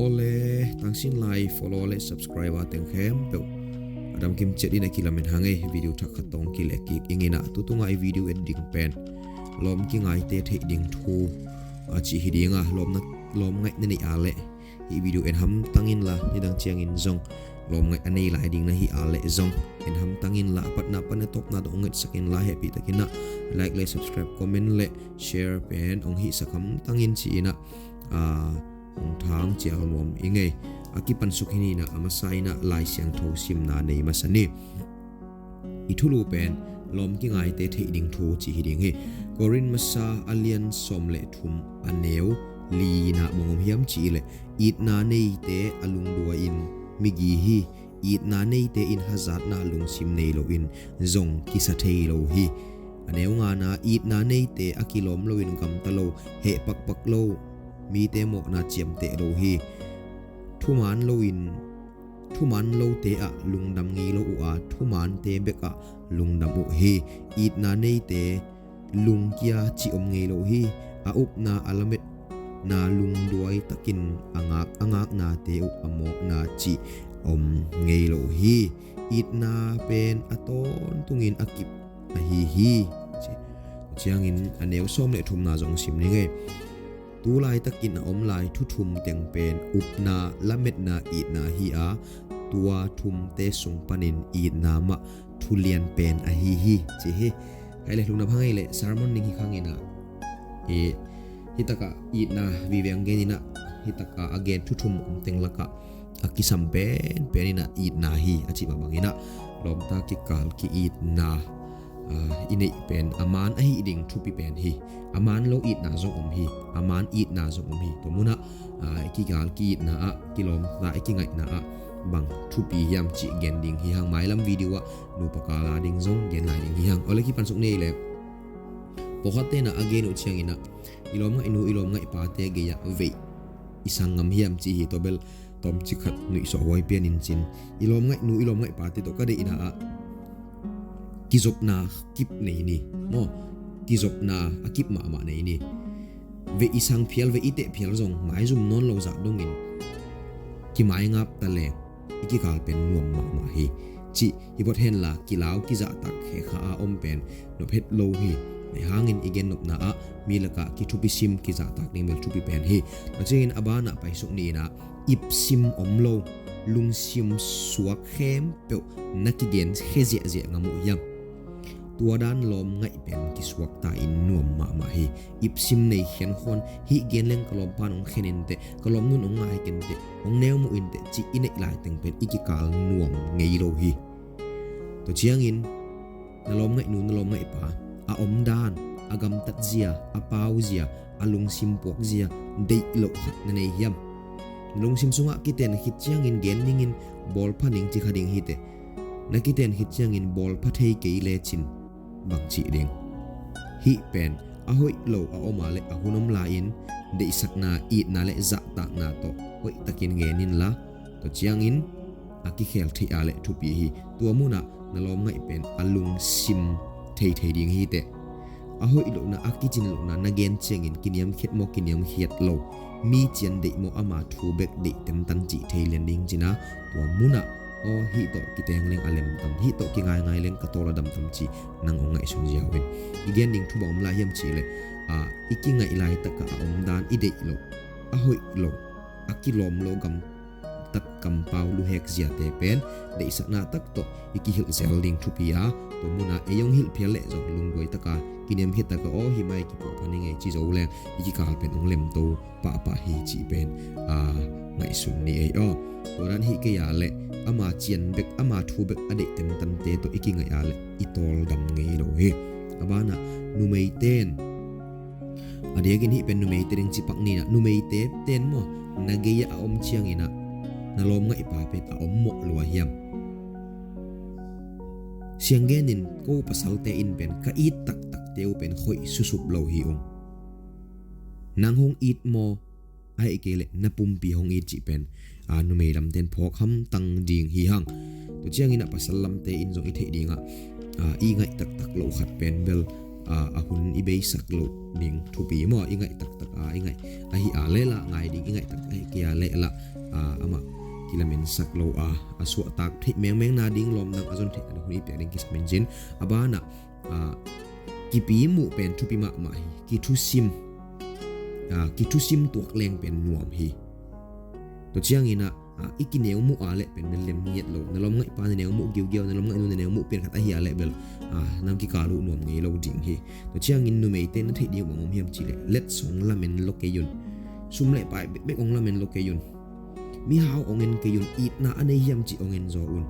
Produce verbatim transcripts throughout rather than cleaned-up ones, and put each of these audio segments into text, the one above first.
Awle, tangsin lai follow le subscriber teng khempeuh a damkim ciat in a kilamen hang ei, video thak khat tawh kileh kik ing in ah, tu tungah i video et ding pen lawm kingaite theih ding thu a cih hi ding a, lawm na, lawm ngaih na neih a leh hih video en hamtang inla, nidang ciangin zong lawm ngaih a nei lai ding na hih a leh zong en hamtang inla, a patna pan a tawpna tawh hong etsak inla, hehpihtakin ah like le subscribe, comment le share pen hong hihsak hamtang in ci in ah, a, hong thang cial nuam ing ei. A kipansuk hi ni in ah, a masa in ah Lai Siangtho simna nei masa ni. I thulu pen lawm kingaite theih ding thu cih hi ding hi. Korin masa a lian sawm le thum, a neu li in ah bang om hiam cih leh, itna neite a lungduai in migi hi. Itna neite in hazatna lungsim nei loin zong kisa thei lo hi. A neu ngana, itna neite a kilawm loin gamta lo, heh pakpak lo, mite mawhna ciamteh lo hi. Thuman loin, thuman lote ah lungdam ngei lo uh a, thumante bek ah lungdam uh hi. Itna neite lungkia cih om ngei lo hi. A upna, a lametna lungduai takin a ngak, a ngaknate uh a mawhna cih om ngei lo hi. Itna pen a tawntungin a kip ahi hi. Ci, ciangin a neu sawm le thumna zong sim ning ei. Tu laitakin a om lai thu thum teng pen upna, lametna, itna hi a, tua thumte sung panin itna mah thu lian pen ahi hi, ci hi. Hai le lungdam hang ei leh sermon ning hi khang in ah, i, hi takah itna vive hong gen in ah, hi takah a gen thu thum om teng lakah a kisam penpen in ah itna hi a cih mah bang in ah, lawmta kikal ki-itna, a, i neih pen a man ahi ding thupi pen hi. A man lo itna zong om hi. A man itna zong om hi. Tua munah, a, i kikal ki-itna ah, kilawmta i kingaihna ah bang thupi hiam cih gen ding hi hang. Mailam video ah nupa kal a ding zong gen lai ding hi hang. Awle, kipansuk ni ei leh, pawlkhatte in ah a gen uh ciangin ah, i lawm ngaihnu, i lawm ngaihpate gei-ah veih i sang ngam hiam cih hi. Tua bel tawmcik khat nuihsuah huai pian in cin, i lawm ngaihnu, i lawm ngaihpate tawh ka deihna ah kizopna kip nei ni maw? Kizopna a kip mahmah nei ni. Veih i sang phial, veih i teh phial zong maizum nawn lo zah dongin kimaingap ta leng i kikal pen nuam mahmah hi. Cih hi phot henla, kilau kizahtak khekha a om pen nop het lo hi. Ahi hangin i gennopna ah mi lakah kithupi sim, kizahtak ding bel thupi pen hi. Tua ciangin a banah paisuk ni in ah, ipsim om lo, lungsim suak khempeuh na kigen khe ziahziah ngam uh hiam? Tua dan lawm ngaih pen kisuakta in nuam mahmah hi. Ipsim nei khiankhuan, hih gen leng ka lawmpa in hong khen inteh, ka lawmnu in hong ngai kenteh, hong neu muh inteh cih i neih laiteng pen i kikal nuam ngei lo hi. Tua ciangin na lawm ngaihnu, na lawm ngaihpa a omdan, a gamtatzia, a pauzia, a lungsim puakzia deih loh khat na nei hiam? Na lungsim sungah kiten khit ciangin gen ningin, bawl pha ning ci kha ding hi teh. Na kiten khit ciangin bawl pha thei kei lecin bang cih ding? Hih pen a hoih lo a om a leh a hun om lai-in deihsakna, itna le zahtakna tawh hoihtakin gen inla, tua ciangin a kikhel theih a leh thupi hi. Tua munah na lawm ngaih pen a lungsim theithei ding hi teh. A hoih lohna, a kicin lohna na gen ciangin kiniamkhiat maw, kiniamkhiat lo, mi cian deih maw, ama thu bek deih tentan cih thei lian ding cin a, tua munah aw, hih tawh kiteng leng a lem tam, hih tawh kingaingai leng ka tawl a dam tam ci nang hong ngaihsun ziau in. I gen ding thu bang om lai hiam cih leh, a, i kingaih laitakah a omdan i deih loh, a hoih loh, a kilawm lo, gamtat kampau luhek ziate pen deihsakna tak tawh i kihilh zel ding thupi a, tua munah ei hong hilh phial leh zong lungduai taka, kiniamkhiat taka, aw, hih mai kipuah pha ning ei ci zo leng i kikal pen hong lemto pahpah hi cih pen, a, ngaihsun ni ei aw. Tua dan hi kei a leh ama cian bek, ama thu bek a deih tentante tawh i kingaih a leh i tawldam ngei lo hi. A banah numeite in, a diakin hih pen numeite ding ci pak ni in ah, numeite ten maw, na gei-ah a om ciangin ah na lawm ngaihpa pen a om mawh lua hiam? Sianggen in ko pasalte in pen ka it taktakte uh pen khoih susup lo hi ung. Nang hong it maw, ahih kei leh na pumpi hong it cih pen, a, numei lamte in phawk hamtang ding hi hang. Tua ciangin ah pasal lamte in zong i theih dingah, a, i ngaih taktak loh khat pen bel, a hun i beisak loh ding thupi maw, i ngaih taktak a i ngaih ahi a leh lah, ngai ding i ngaih taktak ahi kei a leh lah, amah kilamensak lo a, a suahtak theih mengmeng nading lawmdang a zon theih nading hun i piak ding kisam in cin. A banah kipi muh pen thupi mahmah hi. Kithusim, kithusim tuak leng pen nuam hi. Tua cianginah i kineu muh a leh pen bel lem ngiat lo. Na lawm ngaihpa na neu muh giugiau, na lawm ngaihnu na neu muh pian khat ahi a leh bel nang kikal uh nuam ngei lo ding hi. Tua ciangin numeite na theih ding uh bang om hiam cihleh, letsong lamen lo kei un. Sum le pai bekbek ong lamen lo kei un. Mihau ong en kei un, itna a nei hiam cih ong en zaw un.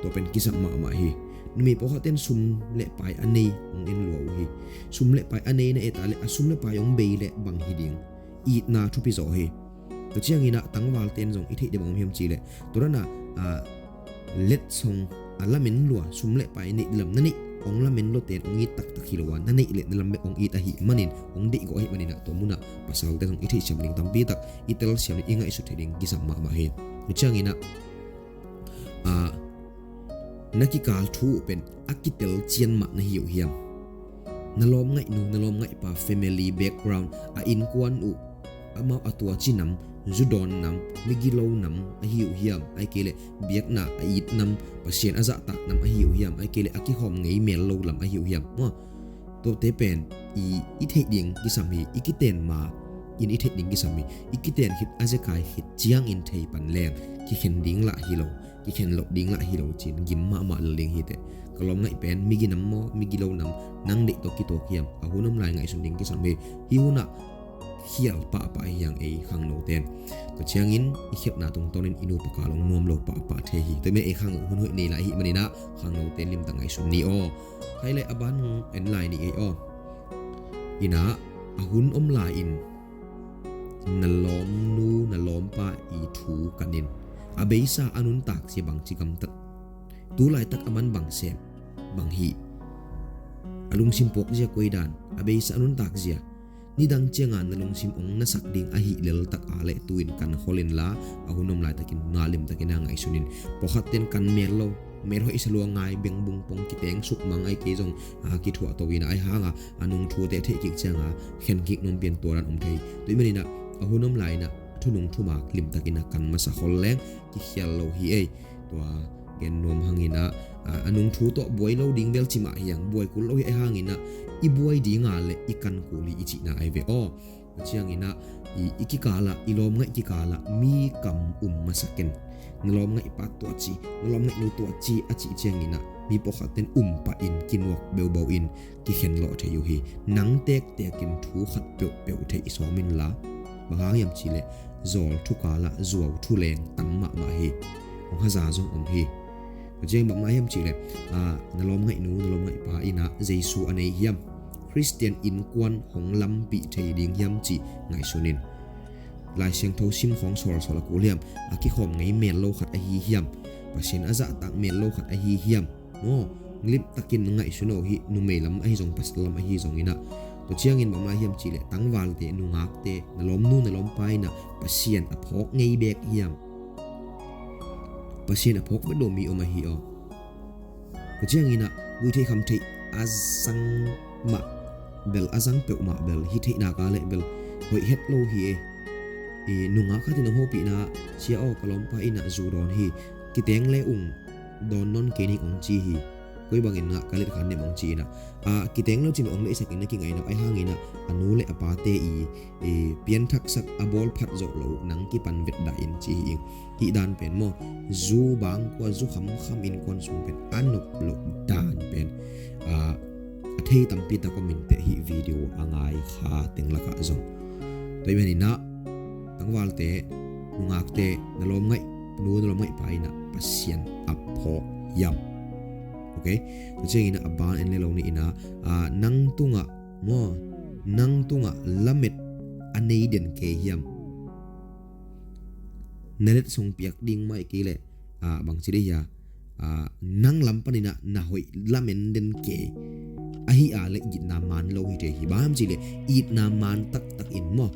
Tua pen kisam mahmah hi. Numei pawlkhatten sum le pai a nei ong en lua uh hi. Sum le pai a nei na et a leh a sum le pai ong bei leh bang hi ding, itna thupi zaw hi. Tua cianginah tangvalten zong i theih ding bang om hiam cihleh, tua dana letsong a lamen lua, sum le pai neih lam na neih ong lamen loten ong it taktak hi lo a, na neih leh na lam bek ong it ahih manin, ong deihgawh ahih maninah tua munah pasalte zong i theihsiam ding tampi tak, i telsiam ding, i ngaihsut theih ding kisam mahmah hi. Tua cianginah na kikal thu uh pen a kitel cian mah na hi uh hiam? Na lawm ngaihnu, na lawm ngaihpa family background, a innkuan uh, amau a tuaci nam, zudawn nam, migilo nam ahi uh hiam? Ai kei leh biakna a it nam, Pasian a zahtak nam ahi uh hiam? Ai kei leh a kikhawm ngei mel lo lam ahi uh hiam? Maw, tuate pen i, i theih ding kisam hi. I kiten ma in i theih ding kisam hi. I kiten khit a zekai khit ciangin thei pan leng kikhen ding lah hi lo, kikhen loh ding lah hi lo cin gim mahmah lel ding hi teh. Ka lawm ngaih pen migi nam maw, migi lo nam, nang deih tawh kituak hiam? A hun om lai ngaihsun ding kisam hi. Hih hunah khial pahpah hiang ei khangnoten. Tua ciangin i khepna tungtawnin i nupa kal ong nuam lo pahpah thei hi. Tua mah ei khang hun hoih nei lai hi maninah khangnoten limtak ngaihsun ni aw. Khai le a ban en lai ni ei aw. Inah a hun om lai-in na lawmnu na lawmpa i thu kanin, a beisa a nuntak zia bangci gamtat, tu laitak a man bang sem, bang hih, a lungsim puak zia koi dan, a beisa a nuntak zia, nidang cianga na lungsim ong nasak ding ahih leltak a leh tu-in kan khol inla, a hun om laitakin na limtakin a ngaihsunin. Pawlkhatten kan mel lo, mel hoih sa lua ngai, bengbung pong, kiteng suk mang, ai kei zong a kithuah to inah, ai hanga a nung thute a theih kik cianga khen kik nuam pian tua dan om thei. Tua i maninah a hun om lai inah thunung thumak limtakin a kan masa khol leng kikhial lo hi ei. Tua gen nuam hanginah a nung thu tawh buai lo ding bel ci mah hiang, buai kul lo hi, ai hanginah i buai dinga le i kan kul hi i cihna ai ve aw. Tua cianginah i, i kikalah, i lawmngaih kikalah mi kam um masak in. Na lawmngaih pa tuaci, na lawmngaih nu tuaci a cih cianginah mi pawlkhatten um pahin kinuak beubo in kikhen lawh thei uh hi. Nang tektekin thu khat peuhpeuh theih sawm inla, bang hang hiam cihleh zawl thukalah zuau thuleng tam mahmah hi. Hong haza zong om hi. Tua ciang bangmah hiam cihleh, na lawmngaih nu, na lawmngaih pa inah Jesu a nei hiam? Khristian innkuan hong lampih thei ding hiam cih ngaihsun in. Lai Siangtho sim khawng sawlsawl a kul hiam? A kikhawm ngei mel lo khat ahi hiam? Pasian a zahtak mel lo khat ahi hiam? Maw, limtakin ngaihsun aw, hih numei lam ahi zong, pasal lam ahi zong inah. Tua ciangin bangmah hiam cihleh tangvalte, nungakte, na lawmnu na lawmpa inah Pasian a phawk ngei bek hiam? Pasian a phawk bek lo mi om ahi aw. Tua cianginah vui theih kham theih a zang mah bel, a zang peuhmah bel, hih theihna ka leh bel hoih het lo hi e. I nungak khatin a hopihna, sia aw, ka lawmpa inah zu dawn hi, kiteng le ung dawn nawn kei ning ong ci hi. Koi bangin ngah ka let khan nem ong ci inah, a kiteng lo cin ong leihsak in na kingaih nop, ai hanginah a nu le a pate i, i pianthaksak a bawl phat zawh lo uh nang kipan vetdah in ci hi ing. Hih dan pen maw, zu bangkua zu khamkham innkuan sung pen a nop loh dan pen a thei tampi tak om inteh, hih video a ngai kha teng lakah zong. Tua i maninah tangvalte, nungakte, na lawmngaih nu na lawmngaih pa inah Pasian a phawk hiam? Ok. Tua cianginah a ban en le lo ni inah, nang tungah maw, nang tungah lamet a nei den kei hiam? Na letsong piak ding mah i kei leh, bangci dei hia, nang lam paninah na hoih lamen den kei ahi a leh itna man lo hi thei hi. Bang hiam cihleh itna man taktak in maw,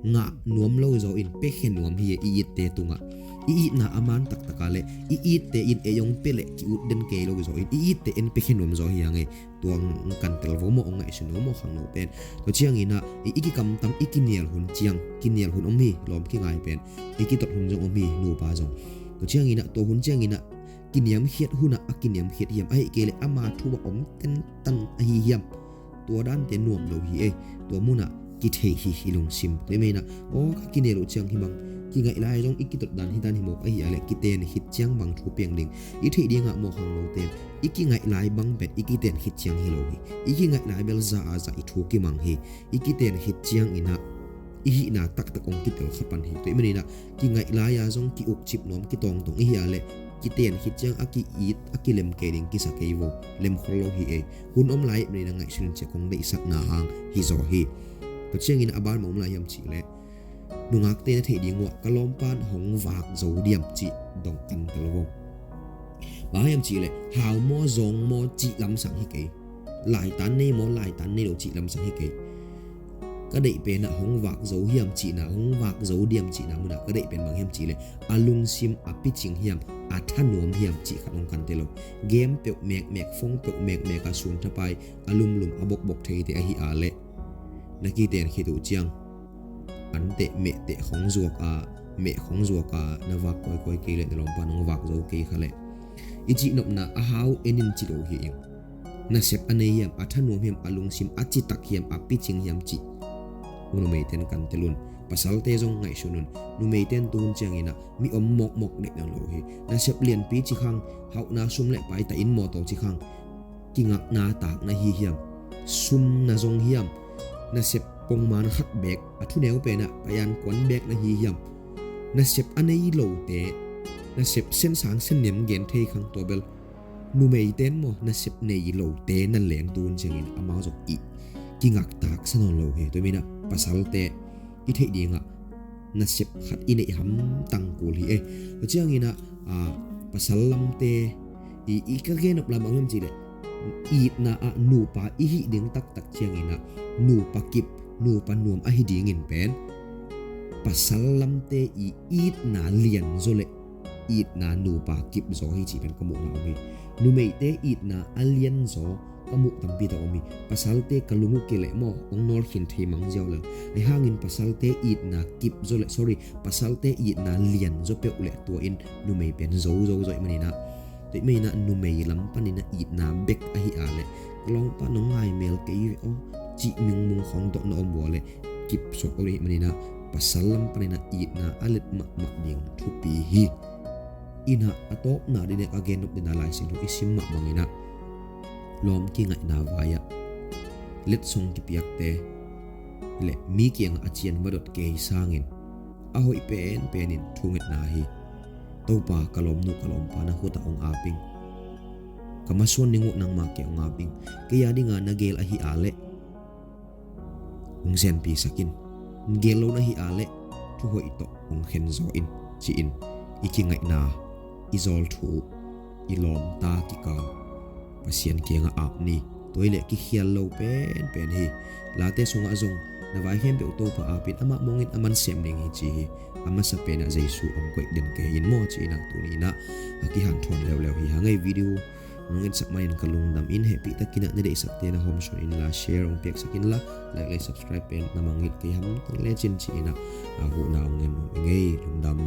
ngah nuam lo zaw in piakhia nuam hi e, i itte tungah. I itna a man taktak a leh i itte in ei hong pia leh ki-ut den kei lo zaw in, i itte in piakhia nuam zaw hi hang e. Tua hong kantel vo maw, hong ngaihsun vo maw khangnote in. Tua ciangin ah i, i kikamtam, i kinial hun ciang, kinial hun om hi, lawm kingai pen. I kitot hun zong om hi, nupa zong. Tua ciangin ah, tua hun ciangin ah kiniamkhiat hun ah a kiniamkhiat hiam, ahih kei leh ama thu a om tentan ahi hiam, tua dante nuam lo hi e. Tua munah kithei hi, i lungsim. Tua i meinah, aw, ka kinial uh ciang hi bang, kingaih lai zong i kitot dan hi dan hi mawk, ahih a leh kiten khit ciang bang thu piang ding. I theih dingah maw khangnote in, i kingaih lai bang pen i kiten khit ciang hi lo hi. I kingaih lai bel za a za i thu kimang hi. I kiten khit ciangin ah i hihna taktak hong kitel kha pan hi. Tua i meinah kingaih lai-a zong ki-ukcip nuam, kitawngtawng i hi a leh kiten khit ciang a ki-it, a kilem kei ding kisa kei vo. Lemkhol lo hi e. Hun om lai i meinah ngaihsun in ciah, kong deihsakna hang hi zaw hi. Tua ciangin a ban bang om lai hiam cih leh, nungakte na theih ding uh ah, ka lawmpa in hong vak zo diam cih dong kantel vo. Bang hiam cih leh, hau maw, zawng maw cih lamsang hi kei. Laitan nei maw, laitan nei lo cih lamsang hi kei. Ka deih penah hong vak zo hiam cihna, hong vak zo diam cihna munah ka deih pen bang hiam cih leh, a lungsim a picing hiam, a thanuam hiam cih khat hong kantel lo. Game peuh mekmek, phone peuh mekmek a sun thapai, a lumlum a bokbok theite ahi a leh, na kiten khit uh ciang, anteh mehteh khong zuak a, meh khong zuak a, na vak kawikawi kei leh na lawmpa in hong vak zo kei kha leh, i cihnopna a hau en in ci lo hi ing. Nasep a nei hiam, a thanuam hiam, a lungsim a citak hiam, a picing hiam cih numeite in kantel un. Pasalte zong ngaihsun un. Numeite in tuhun ciangin ah mi om mawkmawk deih nawn lo hi. Nasep lianpi ci khang, hauhna sum le pai, ta inn mawtaw ci khang, kingakna takna hi hiam, sumna zong hiam, nasep pongman khat beek, a thuneu penah payan kuan beek na hi hiam, nasep a nei lote, nasep sensang senniam gen thei khang, tua bel numeite in maw nasep nei lote na leng tuhun ciangin amau zong i kingaktaksa nawn lo hi. Tua i meinah pasalte i theih dingah nasep khat i neih hamtang kul hi e. Tua ciangin ah, a, pasal lamte i, i ka gen nop lam bang hiam cih leh, itna ah nupa i hih ding taktak ciangin ah nupa kip, nupa nuam ahi dingin pen pasal lamte i itna lianzaw le itna nupa kipzaw hi cih pen ka muhna om hi. Numeite itna a lianzaw ka muh tampi tak om hi. Pasalte ka lung uh kileh maw, hong nawlkhin thei mang ziau lel. Ahi hangin pasalte itna kipzaw le, sorry, pasalte itna lianzaw peuh le tua in numei pen zozo zaw i maninah, tua i maninah numei lam paninah itna bek ahi a leh, ka lawngpa nong ngaimel kei ve aw cih mingmung khong dawhna om ua leh kipsuak aw le i maninah, pasal lam paninah itna a let mahmah ding thupi hi. Inah a tawpna dinah a gennop dinah Lai Siangtho i sim mah banginah lawm kingaihna vai-ah letsong kipiakte le mi kiangah a cian va dot kei sangin a hoih penpenin thungetna hi. Topa, ka lawmnu ka lawmpa na khutah hong aping. Ka masuan ning uh nangmah kei hong aping. Kei a dinga na gel ahi a leh hong zenpisakin, gel lo na hi a leh thuhoih tawh hong khenzaw in, ci-in i kingaihna, i zawlthu uh, i lawmta kikal Pasian kiangah ap ni. Tua i leh kikhial lo penpen hi. Late sungah zong na vai khempeuh Topa apin, amah mawngin a man sem ding hi ci hi. A masa penah Jesu hong koih den kei in maw, ci-inah tuninah a kihanthawn leuleu hi hang ei. Video nong etsak manin ka lungdam in, hehpihtakinah na deihsakte na hawmsawn inla, share hong piaksak inla, like le subscribe pen na mangngilh kei hamtang lecin, ci-inah a huhna hong ngen nuam ing ei. Lungdam.